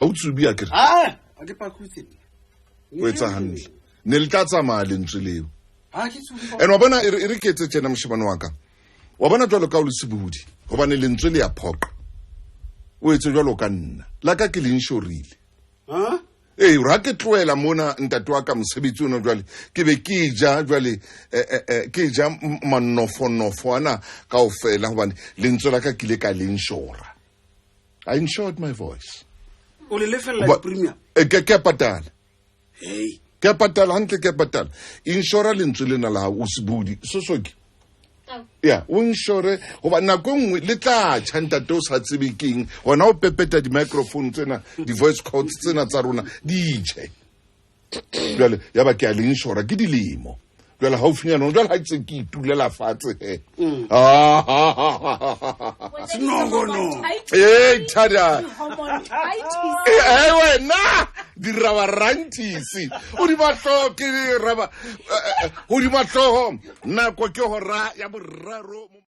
Ga o tsubi a kere? Ah, a ke pakutse. O etsa hantle. Ne le tla tsamaya lentswe leo. Ha ke tsubi. And wa bona e re ke etse tjena moshemane wa ka. Wa bona jwalo ka o le sebohodi gobane lentswe le ya phoqa. O etse jwalo ka nna. La ka ke le inshorile. Ha? Ee, ra ke tlohela mona ntate wa ka mosebetsi ono jwale ke be ke ja jwale ke ja manofonofo ana kaofela gobane lentswe la ka ke ile ka le inshora. I insured my voice. O le lefella di-premium? Ke a patala. Hey. Ke a patala hantle, ke a patala. Inshora lentswe lena la hao, o sebodi. Sosoki. Ya, o inshore goba nako e nngwe le tla tjha ntate o sa tsebe keng. Gona o pepeta di-microphone tsena, di-voice cords tsena tsa rona di tjhe. Jwale ya ba ke a le inshora ke dilemo. Jwale haufinyana jwale ha ke se ke itulela fatshe he. Senokono. Ee, thada. Ee, wena dirabarantisi o di mahloho ke raba o di mahloho nako ke hora ya boraro.